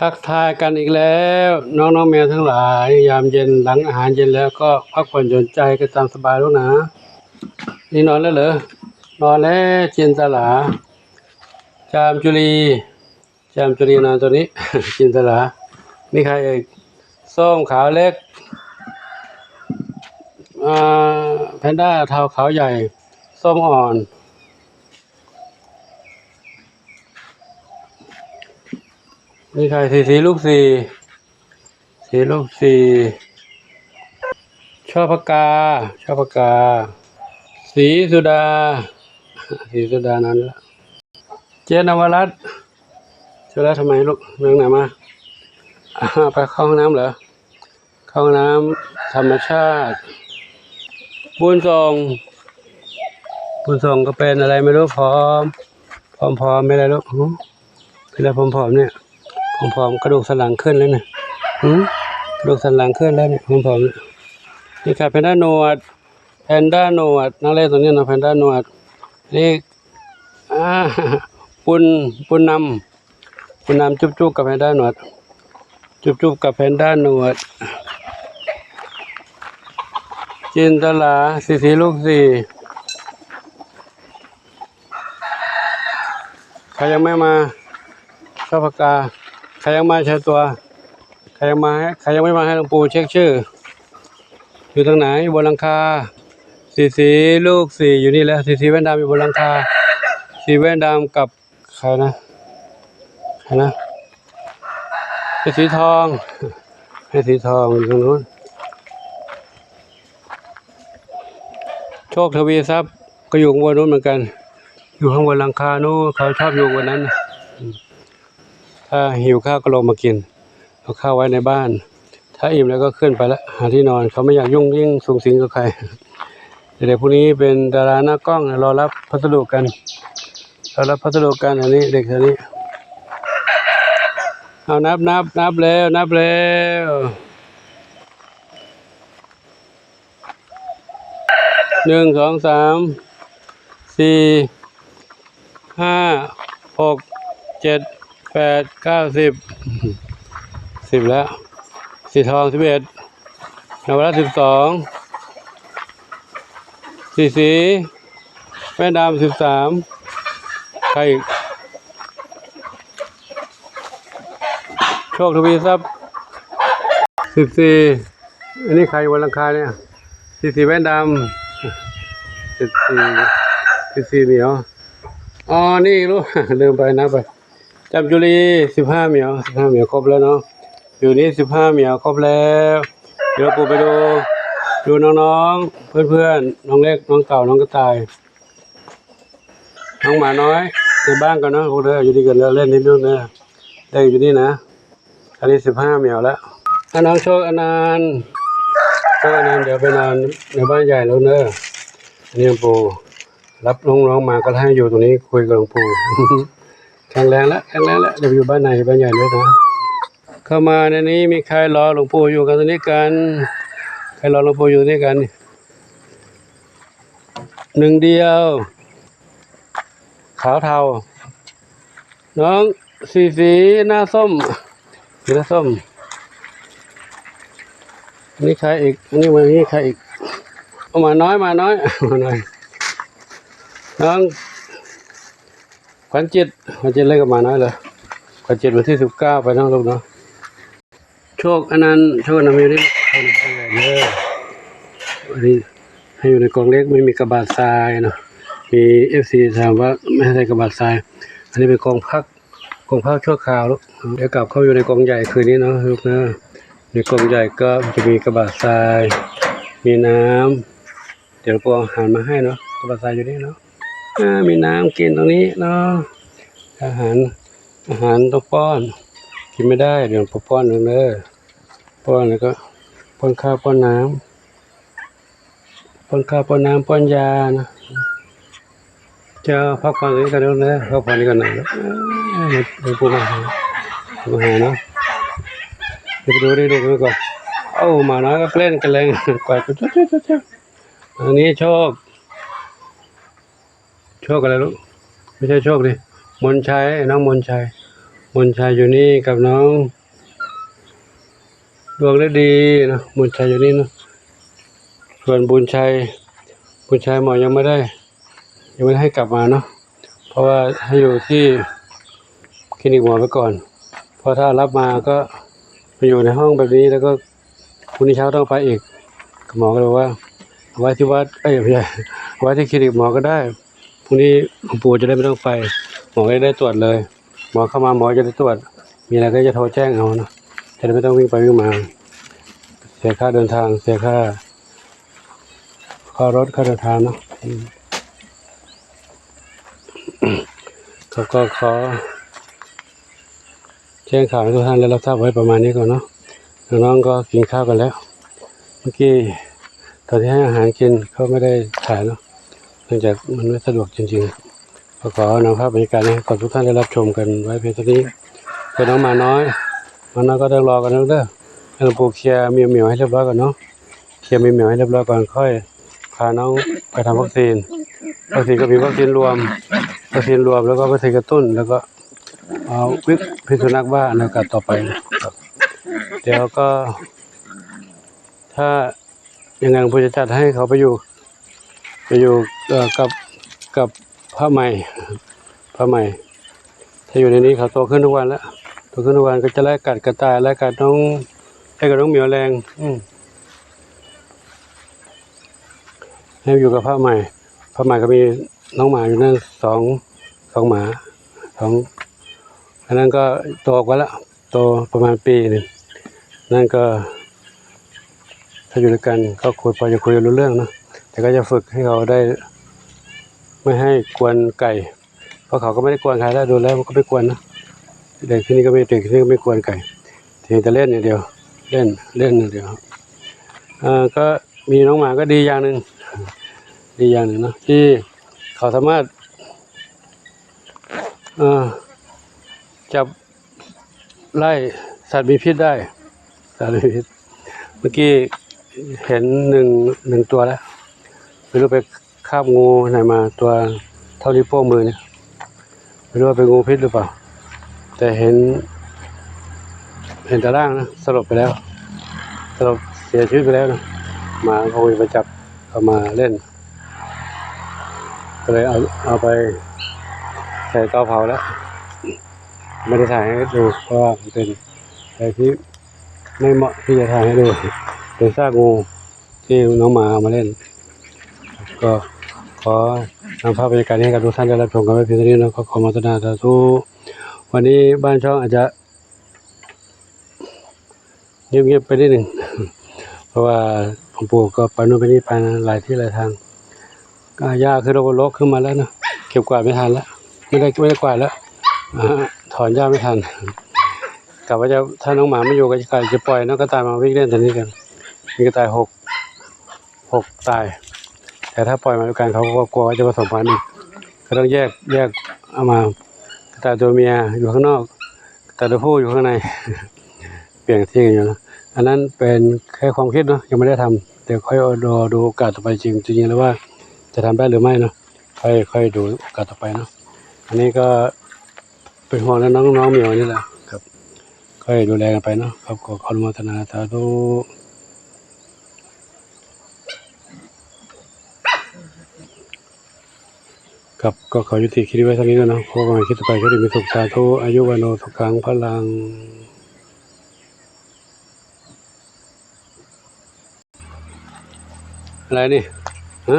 ທັກທາຍກັນອີກແລ້ວ ນ້ອງໆແມ່ທັງຫຼາຍ, ຍາມເຢັນ ຫຼັງອາຫານເຢັນແລ້ວກໍພັກຜ່ອນຢ່ອນໃຈກັນຕາມສະບາຍລູກນາ. ນີ້ນອນແລ້ວເຫຼືອ? ນອນແລ້ວ. ຈິນຕະລາ ຈາມຈຸລີ ຈາມຈຸລີນອນຕົວນີ້ ຈິນຕະລາ. ນີ້ໃຄອີກ? ສົ້ມຂາວເລັກ ອາ ແພນດ້າເທົາຂາວໃຫຍ່ ສົ້ມອ່ອນ. ນີ້ໃຄ? ສີສີລູກສີ່ ສີລູກສີ່ ຊ່ອພະກາ ຊ່ອພະກາ ສີສຸດາ ສີສຸດານັ້ນລະ. ເຈນນະວະລັດ ເຈົ້າລະທຳໄມລູກ ເບິ່ງໜ້າມາ ອາ ໄປເຂົ້າຫ້ອງນ້ຳເຫຼືອ? ເຂົ້າຫ້ອງນ້ຳທຳມະຊາດ. ບຸນສົ່ງ ບຸນສົ່ງກໍເປັນອະໄລໄມ່ຮູ້ ຜອມ ຜອມໆ ເປັນອະໄລລູກ? ຫື ເປັນອະໄລຜອມໆ ເນ່ຍ? ຜອມໆ ກະດູກສັນຫຼັງຂຶ້ນແລ້ວນະ. ຫື ກະດູກສັນຫຼັງຂຶ້ນແລ້ວເນ່ຍ ຜອມໆ ເນ່ຍ. ນີ້ກະແພນດ້າໜວດ ແພນດ້າໜວດ ນັກເລງຕົວນີ້ເນາະ ແພນດ້າໜວດ. ນີ້ ອາ ປຸນ ປຸນນຳ ປຸນນຳ ຈຸບໆ ກັບແພນດ້າໜວດ ຈຸບໆ ກັບແພນດ້າໜວດ. ຈິນຕະລາ ສີສີລູກສີ່ ໃຄຍັງໄມ່ມາ? ຊອບພະກາ ໃຄຍັງມາ? ເຊີນຕົວ ໃຄຍັງມາໃຫ້ ໃຄຍັງໄມ່ມາໃຫ້ຫຼວງປູ່ເຊັກຊື່? ຢູ່ທາງໄຫນ? ຢູ່ບົນຫຼັງຄາ. ສີສີລູກສີ່ ຢູ່ນີ້ແຫຼະ. ສີສີແວ່ນດຳຢູ່ບົນຫຼັງຄາ. ສີແວ່ນດຳກັບໃຄນະ? ໃຄນະ? ເປັນສີທອງ ໃຫ້ສີທອງຢູ່ທາງໂນ້ນ. ໂຊກທະວີຊັບ ກໍຢູ່ຂ້າງບົນໂນ້ນເໝືອນກັນ ຢູ່ຂ້າງບົນຫຼັງຄາໂນ້ນ. ເຂົາຊອບຢູ່ບົນນັ້ນ. ຖ້າຫິວຂ້າວກໍລົງມາກິນ ເອົາຂ້າວໄວ້ໃນບ້ານ ຖ້າອີ່ມແລ້ວກໍຂຶ້ນໄປລະ ຫາທີ່ນອນ. ເຂົາໄມ່ຢາກຫຍຸ້ງຍິ່ງສຸງສິງກັບໃຄ. ດຽວພວກນີ້ເປັນດາລາໜ້າກ້ອງ ລໍຮັບພັດສະດຸກັນ ລໍຮັບພັດສະດຸກັນ. ອັນນີ້ເດັກອັນນີ້ ເອົາ ນັບ ນັບ ນັບແລ້ວ ນັບແລ້ວ. ໜຶ່ງ ສອງ ສາມ ສີ່ ຫ້າ ຫົກ ເຈັດ ແປດ ເກົ້າ ສິບ ສິບແລ້ວ. ສີທອງ ສິບເອັດ ນະວະລັດ ສິບສອງ ສີສີແວ່ນດຳ ສິບສາມ ໃຄອີກ? ໂຊກທະວີຊັບ ສິບສີ່ ອັນນີ້ໃຄຢູ່ບົນຫຼັງຄານີ້? ສີສີແວ່ນດຳ ສິບສີ່ ສິບສີ່ໝຽວ. ອໍ ນີ້ລູກ ລືມໄປ ນັບໄປ. ຈາມຈຸລີ ສິບຫ້າໝຽວ ສິບຫ້າໝຽວ ຄົບແລ້ວເນາະ. ຢູ່ນີ້ສິບຫ້າໝຽວ ຄົບແລ້ວ. ດຽວປູໄປດູ ດູນ້ອງໆ ເພື່ອນໆ ນ້ອງເລັກ ນ້ອງເຕົ່າ ນ້ອງກະຕ່າຍ ນ້ອງໝານ້ອຍ ໃນບ້ານກ່ອນເນາະລູກເດີ. ຢູ່ດີກັນເດີ ເລ່ນນິດໜຶ່ງເດີ ເດ້ງຢູ່ນີ້ນະ. ອັນນີ້ສິບຫ້າໝຽວແລ້ວ. ອາ ນ້ອງໂຊກອະນັນ ໂຊກອະນັນ ດຽວໄປນອນໃນບ້ານໃຫຍ່ລູກເດີ. ອັນນີ້ປູ ຮັບນ້ອງໆມາກໍໃຫ້ຢູ່ຕົງນີ້ ຄຸຍກັບຫຼວງປູ່. ແຂງແຮງແລ້ວ ແຂງແຮງແລ້ວ ດຽວໄປຢູ່ບ້ານໃຫຍ່ ບ້ານໃຫຍ່ເລີຍນະ. ເຂົ້າມາໃນນີ້ມີໃຄລໍຫຼວງປູ່ຢູ່ກັນຕົງນີ້ກັນ ໃຄລໍຫຼວງປູ່ຢູ່ນີ້ກັນ. ໜຶ່ງດຽວ ຂາວເທົາ ນ້ອງສີສີ ໜ້າສົ້ມ ໜ້າສົ້ມ. ອັນນີ້ໃຄອີກ ອັນນີ້ ອັນນີ້ໃຄອີກ? ເອົາ ໝານ້ອຍ ໝານ້ອຍ ໝານ້ອຍ. ນ້ອງຂວັນຈິດ ຂວັນຈິດເລີຍກັບໝານ້ອຍເລີຍ. ຂວັນຈິດວັນທີສິບເກົ້າໄປເນາະລູກເນາະ. ໂຊກອະນັນ ໂຊກອະນັນ ຢູ່ໃນ ເດີ ອັນນີ້ໃຫ້ຢູ່ໃນກອງເຫຼັກ ໄມ່ມີກະບາດຊາຍເນາະ. ມີເອັຟຊີຖາມວ່າໄມ່ໃຫ້ໃສ່ກະບາດຊາຍ. ອັນນີ້ເປັນກອງພັກ ກອງພັກຊົ່ວຄາວລູກ. ດຽວກັບເຂົ້າຢູ່ໃນກອງໃຫຍ່ຄືນນີ້ເນາະລູກເນາະ. ໃນກອງໃຫຍ່ກໍຈະມີກະບາດຊາຍ ມີນ້ຳ ດຽວເອົາອາຫານມາໃຫ້ເນາະ. ກະບາດຊາຍຢູ່ນີ້ເນາະ. ອາ ມີນ້ຳກິນຕົງນີ້ເນາະ. ອາຫານ ອາຫານຕ້ອງປ້ອນ ກິນໄມ່ໄດ້ ດຽວປ້ອນເດີ. ປ້ອນແລ້ວກໍປ້ອນຂ້າວປ້ອນນ້ຳ ປ້ອນຂ້າວປ້ອນນ້ຳປ້ອນຢານະ. ເຈົ້າ ພັກຜ່ອນກ່ອນເດີ ພັກຜ່ອນກ່ອນນະ. ເອີ ເດີ ປູມາຫາ ມາຫາເນາະ. ດຽວໄປດູເດັກໆມັນກ່ອນ. ເອົ້າ ໝານ້ອຍກໍເຫຼັ້ນກັນແລງ ກວາດ. ອັນນີ້ໂຊກ ໂຊກອະໄລລູກ? ໄມ່ໃຊ່ໂຊກເດ ມົນໄຊ ນ້ອງມົນໄຊ. ບຸນໄຊຢູ່ນີ້ກັບນ້ອງດວງລະດີເນາະ, ບຸນໄຊຢູ່ນີ້ເນາະ. ສ່ວນບຸນໄຊ, ບຸນໄຊໝໍຍັງບໍ່ໄດ້, ຍັງບໍ່ໄດ້ໃຫ້ກັບມາເນາະ, ເພາະວ່າໃຫ້ຢູ່ທີ່ຄລີນິກໝໍໄປກ່ອນ. ເພາະຖ້າຮັບມາກໍໄປຢູ່ໃນຫ້ອງແບບນີ້ ແລ້ວກໍ ພລຸ້ງນີ້ເຊົ້າຕ້ອງໄປອີກ. ໝໍກໍເລີຍວ່າ ເອົາໄວ້ທີ່ວັດ, ເອີຍ ບໍ່ໃຊ່ ເອົາໄວ້ທີ່ຄລີນິກໝໍກໍໄດ້. ພລຸ້ງນີ້ຫຼວງປູ່ຈະໄດ້ບໍ່ຕ້ອງໄປ, ໝໍກໍຈະໄດ້ຕວດເລີຍ. ໝໍເຂົ້າມາໝໍຈະໄດ້ຕວດ, ມີອະໄລກໍຈະໂທແຈ້ງເອົາເນາະ, ຈະໄດ້ບໍ່ຕ້ອງວິ່ງໄປວິ່ງມາ ເສຍຄ່າເດີນທາງ, ເສຍຄ່າ ຄ່າລົດ ຄ່າເດີນທາງເນາະ. ອືມ ເຂົາກໍຂໍ ແຈ້ງຂ່າວໃຫ້ທຸກທ່ານໄດ້ຮັບຊາບໄວ້ປະມານນີ້ກ່ອນເນາະ. ນ້ອງໆກໍກິນຂ້າວກັນແລ້ວ. ເມື່ອກີ້ຕອນທີ່ໃຫ້ອາຫານກິນກໍໄມ່ໄດ້ຖ່າຍເນາະ, ເນື່ອງຈາກມັນບໍ່ສະດວກຈິງໆ. ກໍຂໍນຳພາບບັນຍາກາດໃຫ້ກັບທຸກທ່ານໄດ້ຮັບຊົມກັນໄວ້ພຽງເທົ່ານີ້. ສ່ວນນ້ອງໝານ້ອຍ, ໝານ້ອຍກໍຕ້ອງລໍກັນເດີ. ໃຫ້ຫຼວງປູ່ເຄຍໝຽວໆໃຫ້ຮຽບຮ້ອຍກ່ອນເນາະ. ເຄຍໝຽວໆໃຫ້ຮຽບຮ້ອຍກ່ອນ ຄ່ອຍພານ້ອງໄປທຳວັກຊີນ. ວັກຊີນກໍມີວັກຊີນລວມ, ວັກຊີນລວມ ແລ້ວກໍວັກຊີນກະຕຸ້ນ, ແລ້ວກໍ ເອົາພິດສຸນັກບ້າໃນໂອກາດຕໍ່ໄປ. ແລ້ວກໍຖ້າຍັງໄງ ຫຼວງປູ່ຈະຈັດໃຫ້ເຂົາໄປຢູ່ ໄປຢູ່ ເອີ ກັບ ກັບພະໃໝ່ ພະໃໝ່. ຖ້າຢູ່ໃນນີ້ເຂົາໂຕຂຶ້ນທຸກວັນລະ, ໂຕຂຶ້ນທຸກວັນກໍຈະໄລ່ກັດກະຕ່າຍ, ໄລ່ກັດນ້ອງ ໄລ່ກັດນ້ອງໝຽວແລງ. ອືມ ໃຫ້ຢູ່ກັບພະໃໝ່. ພະໃໝ່ກໍມີນ້ອງໝາຢູ່ນັ້ນສອງ ສອງໝາ ສອງ ອັນນັ້ນກໍໂຕກວ່າລະ, ໂຕປະມານປີໜຶ່ງ. ນັ້ນກໍຖ້າຢູ່ດ້ວຍກັນກໍຄຸຍ ພໍຈະຄຸຍກັນຮູ້ເລື່ອງເນາະ, ແຕ່ກໍຈະຝຶກໃຫ້ເຂົາໄດ້ ໄມ່ໃຫ້ກວນໄກ່. ເພາະເຂົາກໍໄມ່ໄດ້ກວນໃຜແລ້ວ, ດູແລ້ວມັນກໍໄມ່ກວນນະ. ເດັກທີ່ນີ້ກໍໄມ່ ເດັກທີ່ນີ້ກໍໄມ່ກວນໃຜ, ພຽງແຕ່ຫຼິ້ນຢ່າງດຽວ, ຫຼິ້ນ ຫຼິ້ນຢ່າງດຽວ. ເອີ ກໍມີນ້ອງໝາກໍດີຢ່າງໜຶ່ງ, ດີຢ່າງໜຶ່ງເນາະ ທີ່ເຂົາສາມາດ ເອີ ຈັບ ໄລ່ສັດມີພິດໄດ້, ສັດມີພິດ. ເມື່ອກີ້ເຫັນໜຶ່ງ ໜຶ່ງຕົວແລ້ວ, ໄມ່ຮູ້ໄປຄາບງູໃນມາ ຕົວເທົ່ານິ້ວໂປ້ງມືນີ້, ໄມ່ຮູ້ວ່າເປັນງູພິດຫຼືເປົ່າ, ແຕ່ເຫັນ ເຫັນຕາລ່າງນະ, ສະຫຼົບໄປແລ້ວ, ສະຫຼົບເສຍຊີວິດໄປແລ້ວນະ. ໝາກໍໄປຈັບເອົາມາຫຼິ້ນ, ກໍເລີຍເອົາ ເອົາໄປໃສ່ເຕົາເຜົາແລ້ວ. ບໍ່ໄດ້ຖ່າຍໃຫ້ດູ ເພາະວ່າມັນເປັນ ແຕ່ທີ່ໄມ່ເໝາະທີ່ຈະຖ່າຍໃຫ້ດູ ເປັນຊາກງູທີ່ນ້ອງໝາເອົາມາຫຼິ້ນ. ກໍຂໍນຳພາບບັນຍາກາດນີ້ໃຫ້ກັບທຸກທ່ານໄດ້ຮັບຊົມກັນໄວ້ພຽງເທົ່ານີ້ເນາະ. ກໍຂໍອະນຸໂມທະນາສາທຸ. ວັນນີ້ບ້ານຊ່ອງອາດຈະງຽບໆໄປນິດໜຶ່ງ ເພາະວ່າຫຼວງປູ່ກໍໄປໂນ່ນໄປນີ້ ໄປຫຼາຍທີ່ຫຼາຍທາງ. ອ່າ ຫຍ້າຄືລົກໆຂຶ້ນມາແລ້ວເນາະ, ເກັບກວາດໄມ່ທັນແລ້ວ, ໄມ່ໄດ້ ໄມ່ໄດ້ກວາດແລ້ວ, ອ່າ ຖອນຫຍ້າໄມ່ທັນ. ກະວ່າຈະ ຖ້ານ້ອງໝາມາຢູ່ກໍ ກະຈະປ່ອຍນ້ອງກະຕ່າຍມາວິ່ງຫຼິ້ນແຖວນີ້ກັນ, ມີກະຕ່າຍຫົກ ຫົກຕ່າຍ. ແຕ່ຖ້າປ່ອຍມາດ້ວຍກັນ ເຂົາກໍກົວວ່າຈະປະສົມພັນອີກ, ກໍຕ້ອງແຍກ ແຍກເອົາມາ, ກະຕ່າຍຕົວເມຍຢູ່ຂ້າງນອກ, ກະຕ່າຍຕົວຜູ້ຢູ່ຂ້າງໃນ. ປ່ຽນທີ່ກັນຢູ່ເນາະ. ອັນນັ້ນເປັນແຄ່ຄວາມຄິດເນາະ, ຍັງບໍ່ໄດ້ທຳ, ແຕ່ຄ່ອຍລໍດູໂອກາດຕໍ່ໄປ. ຈິງ ຈິງໆແລ້ວວ່າຈະທຳໄດ້ຫຼືໄມ່ເນາະ, ຄ່ອຍ ຄ່ອຍດູໂອກາດຕໍ່ໄປເນາະ. ອັນນີ້ກໍເປັນຫ່ວງແລ້ວ ນ້ອງ ນ້ອງໝຽວນີ້ແຫຼະຄັບ, ຄ່ອຍດູແລກັນໄປເນາະ. ຄັບ ຂໍ ຂໍອະນຸໂມທະນາສາທຸ. ຄັບ ກໍຂໍຍຸຕິຄລິບໄວ້ເທົ່ານີ້ກ່ອນເນາະ. ພົບກັນໃໝ່ຄລິບຕໍ່ໄປ, ໂຊກດີມີສຸກ, ສາທຸ, ອາຍຸວັນໂນ ສຸຂັງ ພະລັງ. ອະໄລນີ້ ຮະ?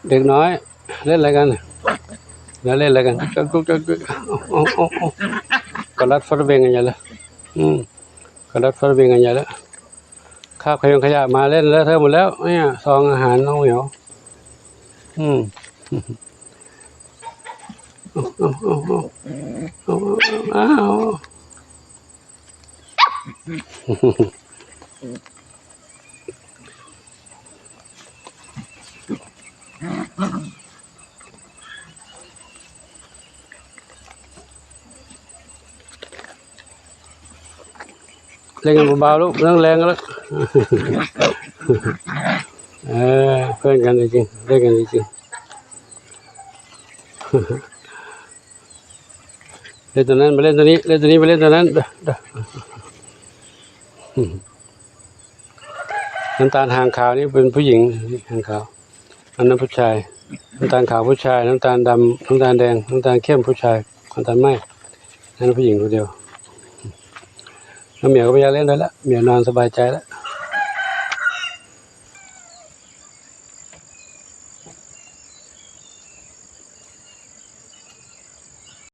ເດັກນ້ອຍເຫຼັ້ນອະໄລກັນ? ແລ້ວເຫຼັ້ນອະໄລກັນ? ກະລັດຟັດເວັງກັນໃຫຍ່ເລີຍ. ອືມ ກະລັດຟັດເວັງກັນໃຫຍ່ເລີຍ. ຄາບຂະຫຍົງຂະຫຍະມາເຫຼັ້ນເລີະເທີໝົດແລ້ວ. ເອີຍ ຊອງອາຫານນ້ອງໝຽວ. ອືມ ອ້າວ. ເລັ່ງເບົາໆລູກ, ເລັ່ງແຮງເລີຍ. ເອີ ເພື່ອນກັນຈິງໆ, ເພື່ອນກັນຈິງໆ. เล่นตัวนั้น มาเล่นตัวนี้ เล่นตัวนี้ มาเล่นตัวนั้น เด้อ เด้อ อืม น้ำตาลหางขาวนี่เป็นผู้หญิง หางขาว อันนั้นผู้ชาย น้ำตาลขาวผู้ชาย น้ำตาลดำ น้ำตาลแดง น้ำตาลเข้มผู้ชาย น้ำตาลไหม้ นั่นผู้หญิงคนเดียว น้องเหมียวก็ไม่อยากเล่นด้วยละ เหมียวนอนสบายใจละ